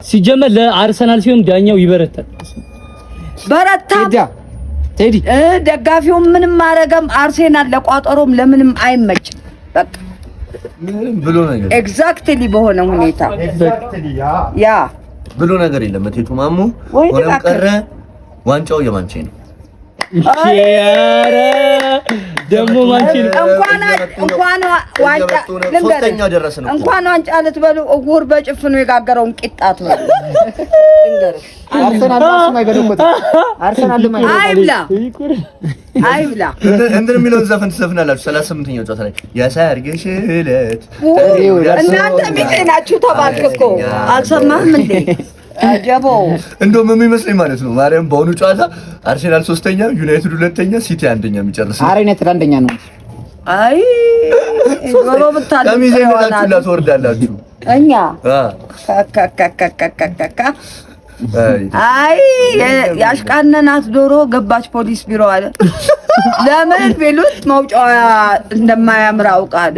ሲጀመር ለአርሰናል ሲሆን ዳኛው ይበረታል። በረታ። ቴዲ። ደጋፊው ምንም አረገም። አርሴናል ለቋጠሮም ለምንም አይመችም። በቃ። ምንም ብሎ ነገር Exactly በሆነ ሁኔታ ያ ብሎ ነገር የለም። እቴቱ ማሞ ወይ ሆነም እባክህ። ቀረ ዋንጫው የማንቼ ነው። ኧረ ደግሞ ማንቼ ነው። እንኳን ዋንጫ እየመጡ ነው። ልንገርህ፣ ሶስተኛው ደረስን እኮ። እንኳን ዋንጫ ልትበሉ እውር በጭፍኑ የጋገረውን ቂጣ ትበሉ። ልንገርህ። አርሰናል ራሱ አይበለኮትም። አርሰናል አይብላ አይብላ። እንትን የሚለውን ዘፈን ትዘፍናላችሁ። 38ኛው ጨዋታ ላይ የሰርግሽ ዕለት እናንተ ቢጤ ናችሁ ተባልክ እኮ፣ አልሰማህም እንዴ? ጀቦ። እንደውም የሚመስለኝ ማለት ነው ማርያም በአሁኑ ጨዋታ አርሴናል ሶስተኛ፣ ዩናይትድ ሁለተኛ፣ ሲቲ አንደኛ የሚጨርስ ነው። አረ ዩናይትድ አንደኛ ነው። አይ ዶሮ ብታልቅ ከሚዜ ይሆናል። ሁላ ትወርዳላችሁ። እኛ አ ካካካካካካካ። አይ። አይ ያሽቃነናት ዶሮ ገባች ፖሊስ ቢሮ አለ። ለምን ቢሉት መውጫዋ እንደማያምር አውቃ አለ።